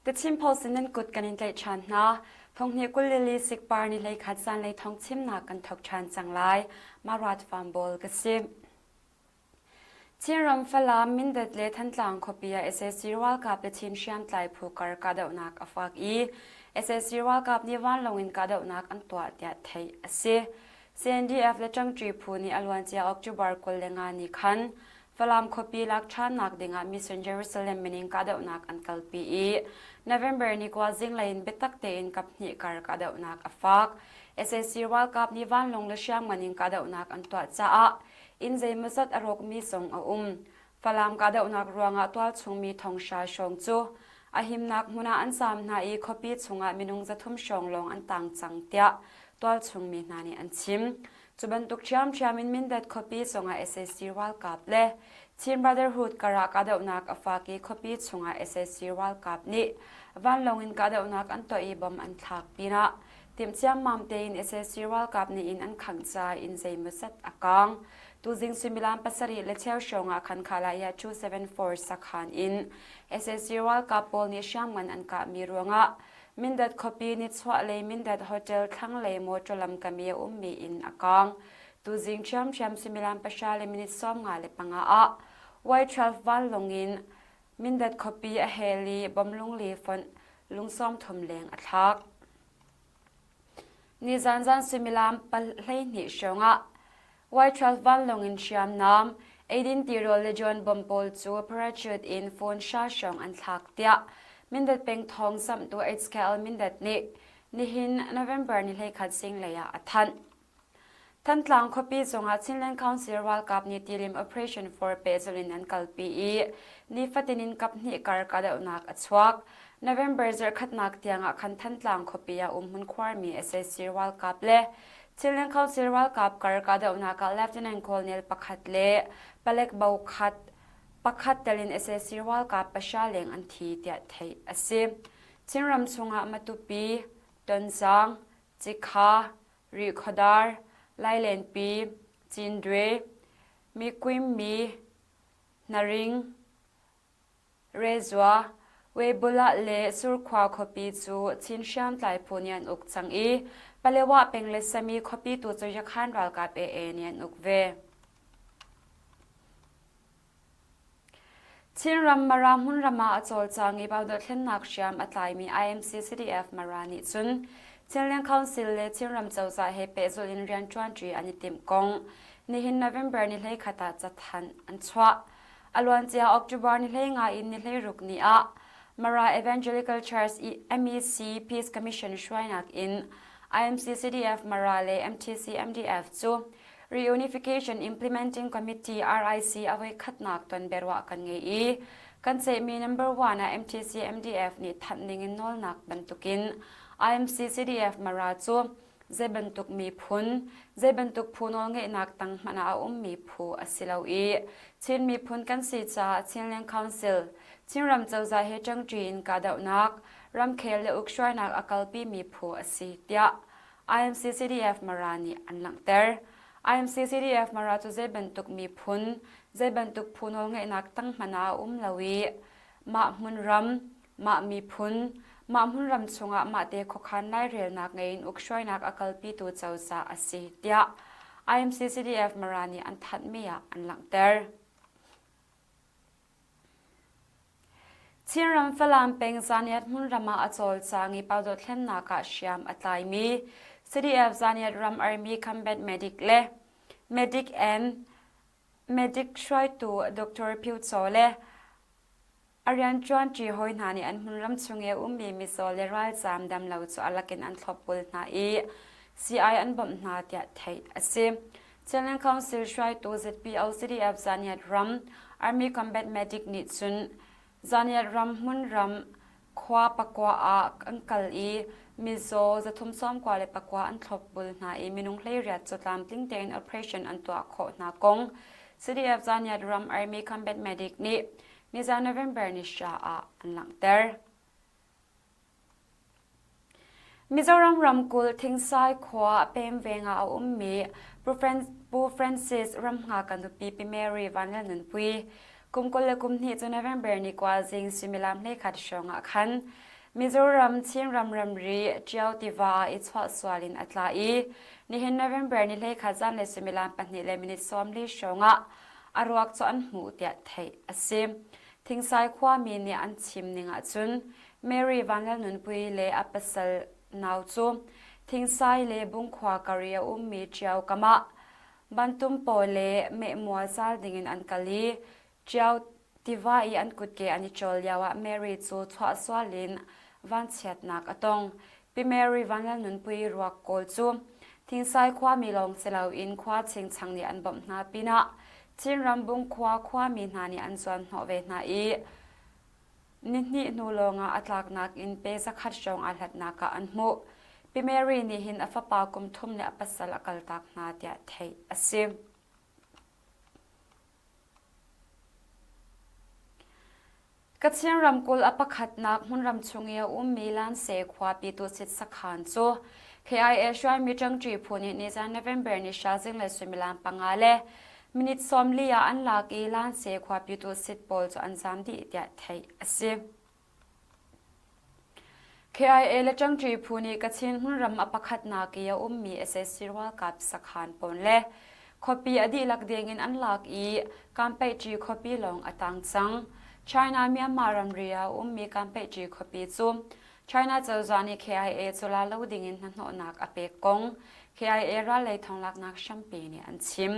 The Chin Post in nan kut kan in tlaih ṭhan hna. Thonghnih 22 sikpar ni 11 zanlei thong chimnak kan thok ṭhan cang lai. Marat Farm ka si. Chinram Falam, Mindat le Thantlang khuapi ah sac ralkap le Chin hriamtlai phu kar kahdohnak a fak i sac ralkap nih vanlawng in kahdohnak an tuah tiah theih a si. CNDF le ṭangṭi phu nih a luancia October 25 ni khan Falam khuapi lak ṭhannak dingah Mission Jerusalem min in kahdohnak an kalpi i November ni kua zinglei in biatak tein kaphnih kar kahdohnak a fak. Sac ralkap nih vanlawng le hriamngan in kahdohnak an tuah caah Inn zeimawzat a rawkmi zong a um. Falam kahdohnak ruangah tualchungmi thonghra hrawng cu a himnak hmun ah an zaam hna i khuapi chungah minung 300 hrawng lawng an tang cang tiah tualchungmi hna nih an chim. Cu bantuk ṭhiamṭhiam in Mindat khuapi zongah sac ralkap le Chin Brotherhood karah kahdohnak a fak i khuapi chungah sac ralkap nih vanlawng in kahdohnak an tuah i bom an thlak pinah Timh ciammam tein sac ralkap nih inn an khangh caah inn zeimawzat a kaang. Tuzing suimilam pasarih le cheu hrawng ah khan Khalaya 274 sakhan in sac ralkap pawl nih hriamngan an kahmi ruangah Mindat khuapi nichuahlei Mindat Hotel thlanglei mawṭaw lamkam i a ummi inn a kaang. Tuzing ṭhiamṭhiam suimilam pahra le minute 55 ah Y12 vanlawng in Mindat khuapi a hel i bomlungli fonh lung 30 leng a thlak. Nizan zan suimilam 12 hrawngah Y12 vanlawng in hriamnam, eidin tirawl le drone bomb pawl cu parachute in phone hra hrawng an thlak tiah Mindat peng thawng zamhtu HKL Mindat nih nihin November ni 21 zinglei ah a thanh. Thantlang khuapi zongah Chinland Council ralkap nih tilim Operation for pehzulh in an kalpi i nifatin in kaphnih kar kahdohnak a chuak. November zarhkhatnak tiangah khan Thantlang khuapi ah umhmun khuarmi sac ralkap le Chinland Council ralkap kar kahdohnak ah Lieutenant Colonel pakhat le palek bo khat pakhat tel in sac ralkap pahra leng an thi tiah theih a si. Chinram chungah Matupi, Tonzang, Cikha, Rihkhawdar, Lailenpi, Cindwe, Mikwimmi, Hnaring, Rezua, Webulah le Surkhua khuapi cu Chin hriamtlai phu nih an uk cang i Palewa peng le Sami khuapi tu cu Yakhan ralkap AA nih an uk ve. Chinram Mara hmunram ah a cawlcang i dothlennak hriam a tlaimi IMC-CDF Mara nih cun Chinland Council le Chinram cozah he pehzulh in rianṭuanṭi an i timh kong nihin November ni 21 ah cathanh an chuah. A luancia October ni 15 in ni 16 ni ah Mara Evangelical Church MEC Peace Commission hruainak in IMC-CDF Mara le MTC-MDF cu Reunification Implementing Committee RIC a voikhatnak ton biaruah kan ngei i kan ceihmi number one ah MTC MDF nih thanh ning in nawlnak bantukin IMC CDF Mara cu zei bantuk miphun, zei bantuk phu nawlngeihnak tang hmanh ah a ummi phu a si lo i Chin miphun kan si caah Chinland Council, Chinram cozah he ṭangṭi in kahdohnak, ramkhel le ukhruainak a kalpimi phu a si tiah IMCCDF Mara nih an langhter. IMCCDF Mara cu zei bantuk miphun, zei bantuk phu nawlngeihnak tang hmanh ah a um lo i mah hmunram, mah miphun, mah hmunram chungah mahte khuakhan lairelnak ngei in ukhruainak a kalpitu cozah a si tiah IMCCDF Mara nih an thanhmi ah an langhter. Chinram Falam peng Zaniat hmunram ah a cawlcang i Paudothlennak ah hriam a tlaimi CDF Zaniat ram Army Combat Medic le Medic and Medic hruaitu Dr. Phyu Chaw le a rianṭuanṭi hawi hna nih an hmunram chung i a ummi mizaw le ralzaam damlo cu a lakin an thlopbul hna i sii-ai an bawmh hna tiah theih a si. Chinland Council hruaitu ZPO CDF Zaniat ram Army Combat Medic nih cun Zaniat ram hmunram khua pakua ah an kal i mizaw 399 an thlopbul hna i minung 18 cu tlamtling tein operation an tuah khawh hna kong CDF Zaniat ram Army Combat Medic nih nizan November ni hra ah an langhter. Mizoram ramkulh Thingsai khua pem veng ah a ummi Pu Francis Ramhnga ka nupi Pi Mary Vanlalnunpui. Kum 22 cu November ni kua zing suimilam 11 hrawng ah khan Mizoram Chinram ramri Ṭio tiva ah i chuah sual in a tla i nihin November ni 11 zanlei suimilam 2 le minute 40 hrawng ah a ruak cu an hmuh tiah theih a si. Thingsai khuami nih an chim ning ahcun Mary Vanlalnunpuii le a pasal nau cu Thingsai le Bungkhua kar i a ummi Ṭio kam ah bantum pawl le mehmual zal dingin an kal i Ṭio tiva i an kutke an i ṭawl lioah Mary cu chuahsual in vanchiatnak a tong. Pi Mary Vanlalnunpuii ruak kawl cu Thingsai khuami lawng si loin khua chingchang nih an bawmh hna pinah Chinram Bungkhua khuami hna nih an zuanhnawh ve hna i nihnih hnu lawngah a tlaknak in pe zakhat hrawng aa hlatnak ah an hmuh. Pi Mary nih hin a fapa kum thum le a pasal a kaltak hna tiah theih a si. Kachin ramkulh a pakhatnak hmunram chung i a ummi Lanse khuapi Tusit sakhan cu KIA hruaimi ṭangṭi phu nih nizan November ni hra zinglei suimilam panga le minute 40 ah an lak i Lanse khuapi Tusit pawl cu an zaam dih tiah theih a si. KIA le ṭangṭi phu nih Kachin hmunram a pakhatnak i a ummi sac ralkap sakhan pawl le khuapi a dihlak dengin an lak i Kampeihṭi khuapi lawng a tang cang. China-Myanmar ramri ah a ummi Kampeihṭi khuapi cu China cozah nih KIA cu la lo dingin hnahnawhnak a pek kong KIA rallei thonglaknak hrampi nih an chim.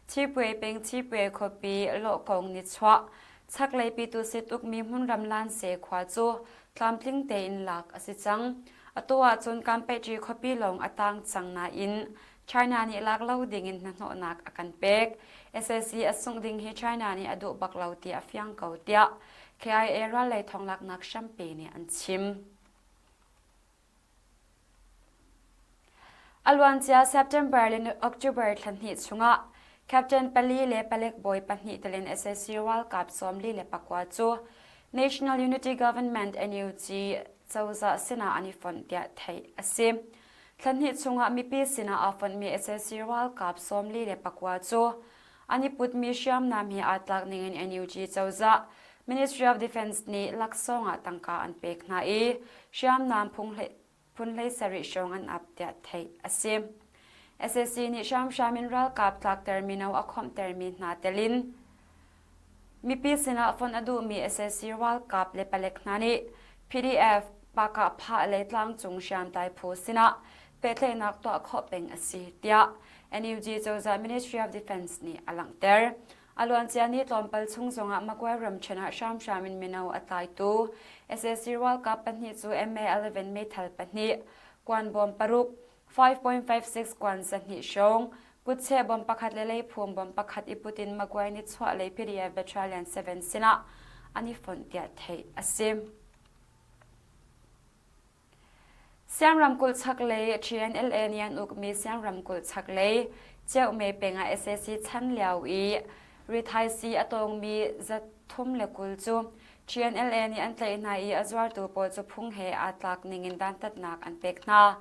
Thipue peng Thipue khuapi Lawhkong nichuah Chaklei Pitusit ukmi hmunram Lanse khua cu tlamtling tein lak a si cang. Atu ahcun Kampeṭi khuapi lawng a tang cang nain China nih lak lo dingin hnahnawhnak a kan pek. Sac a sungh ding hi China nih a duh bak lo ti a fiang ko tiah KIA rallei thonglaknak hrampi nih an chim. A luancia September le October thla hnih chungah Captain pali le palek bawi pahnih telin sac ralkap 44 cu National Unity Government NUG cozah sinah an i fonh tiah theih a si. Thla hnih chungah mipi sinah aa fonhmi sac ralkap 44 cu an i putmi hriamnam he aa tlak ningin NUG cozah Ministry of Defense nih laksawng ah tangka an pek hna i hriamnam phun hlei sarih hrawng an ap tiah theih a si. Sac nih hramhram in ralkap tlakter mino a khawmhtermi hna telin mipi sinah fonh a duhmi sac ralkap le palek hna nih PDF, Pakah le tlangcung hriamtlai phu sinah pehtlaihnak tuah khawh peng a si tiah NUG cozah Ministry of Defense nih a langhter. A luancia ni tlawmpal chung zongah Magway ramṭhen ah hramhram in mino a tlaitu sac ralkap pahnih cu MA-11 meithal pahnih, kuan bawm paruk, 5.56 kuan zahnih hrawng, kutcheh bom pakhat le leiphum bom pakhat i put in Magway nichuahlei PDF Battalion 7 sinah an i fonh tiah theih a si. Siang ramkulh chaklei TNLA nih an ukmi Siang ramkulh chaklei Ceuhme peng ah sac chan lio i rithaisii a tawngmi 320 cu TNLA nih an tlaih hna i a zuartu pawl cu phung he aa tlak ningin dantatnak an pek hna.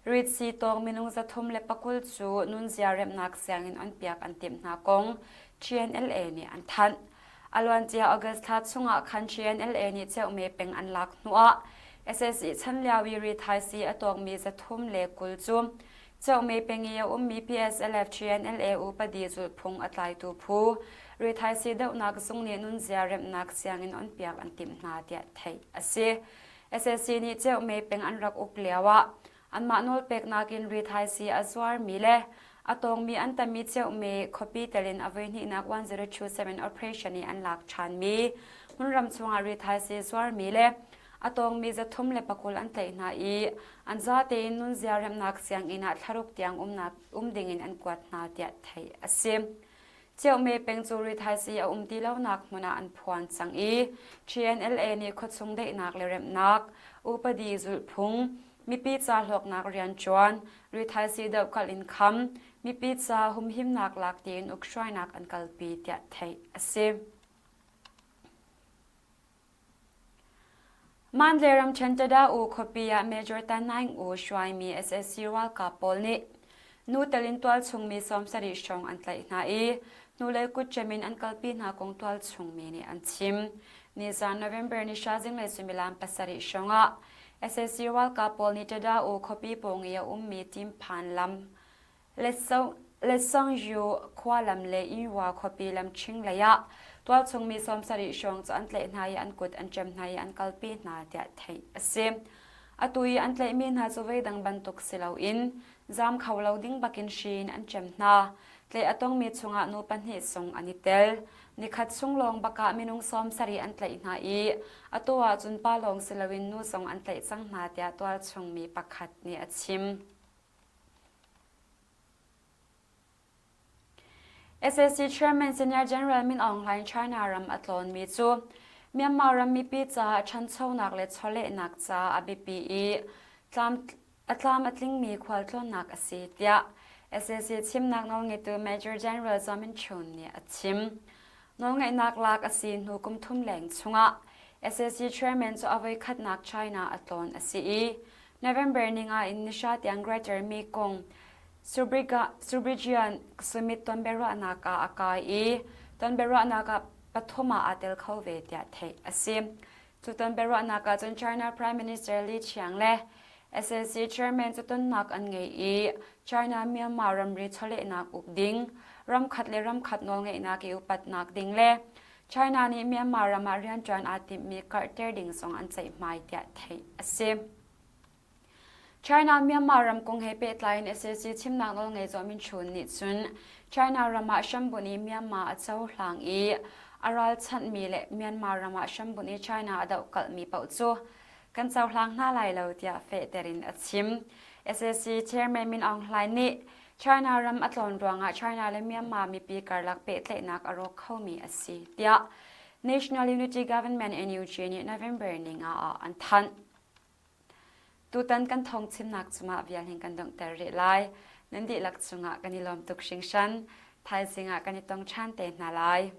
Ritsi tawng minung 320 cu nunzia remhnak sianginn onpiak an timh hna kong TNLA nih an thanh. A luancia August thla chungah khan TNLA nih Ceuhme peng an lak hnuah sac chan lio i rithaisii a tuakmi 320 cu Ceuhme peng i a ummi PSLF TNLA upadi zulhphung a tlaitu phu rithaisii dohnak zung nih nunzia remhnak sianginn onpiak an timh hna tiah theih a si. Sac nih Ceuhme peng an rak uk lioah Anmah nawlpeknak in rithaisii a zuarmi le a tawngmi an tammi ceuhmi khuapi tel in a voihnihnak 1027 operation i an lak ṭhanmi hmunram chungah rithaisii zuarmi le a tawngmi 320 an tlaih hna i an zate in nunzia remnak sianginn ah thlaruk tiang umnak um dingin an kuat hna tiah theih a si. Ceuhme peng cu rithaisii a um ti lonak hmun ah an phuan cang i TNLA nih khuachung daihnak le remhnak, upadi zulhphung, mipi ca hlawknak rianṭuan, rithaisii dohkalh in kham, mipi ca humhimnak lak tiin ukhruainak an kalpi tiah theih a si. Mandalay ramṭhen Tada-U khuapi ah Major Tan Naing U hruaimi sac ralkap pawl nih nu tel in tualchung mi 70 hrawng an tlaih hna i. hnulei kutchem in an kalpi hna kong tualchung mi nih an chim. Nizan November ni hra zinglei suimilam pasarih hrawng ah sac ralkap pawl nih Tada-U khuapi pawng i a ummi Timphan lam Letsangyu khua lam le Inwa khuapi lam ṭhing lei ah tualchung mi 70 hrawng cu an tlaih hna i an kut an ṭem hna i an kalpi hna tiah theih a si. Atu i an tlaihmi hna cu voidang bantuk si loin zaam kho lo ding bakin hri in an ṭem hna. Tlaih a tongmi chungah nu pahnih sung an i tel. Nikhat chung lawng bakah minung 70 an tlaih hna i atu ahcun pa lawng si loin nu zong an tlaih cang hna tiah tualchung mi pakhat nih a chim. Sac Chairman Senior General Min Aung Hlaing China ram a tlawnmi cu Myanmar ram mipi caah ṭhanchonak le chawlehnak caah a biapi i a tlam a tlingmi khualtlawnnak a si tiah sac chimnak nawlngeitu Major General Zaw Min Chun nih a chim. Nawlngeihnak lak a si hnu kum thum leng chungah sac Chairman cu a voikhatnak China a tlawn a si i November ninga in nihra tiang Greater Mekong Surbrigian Summit tonbiaruahnak ah a kai i tonbiaruahnak ah pathum ah aa tel kho ve tiah theih a si. Cu tonbiaruahnak ah cun China Prime Minister Li Qiang le SAC Chairman cu tonnak an ngei i China-Myanmar ramri chawlehnak uk ding, ramkhat le ramkhat nawlngeihnak i upatnak ding le China nih Myanmar ram ah rianṭuan aa timhmi karhter ding zong an ceihmai tiah theih a si. China Myanmar ram kong he pehtlai in sac chimnak nawlngei Zaw Min Chun nih cun China ram ah hrambunh i Myanmar a cohlang i a ralchanhmi le Myanmar ram ah hrambunh i China a dohkalhmi paoh cu kan cohlang hna lai lo tiah fehter in a chim. Sac Chairman Min Aung Hlaing nih China ram a tlawn ruangah China le Myanmar mipi karlak pehtlaihnak a rawk khomi a si tiah National Unity Government NUG nih November ninga ah an thanh. Tutan kan thawng chimnak cungah vial hin kan donghter rih lai. Nan dihlak cungah kan i lawm tuk hringhran. Thaizing ah kan i tong ṭhan te hna lai.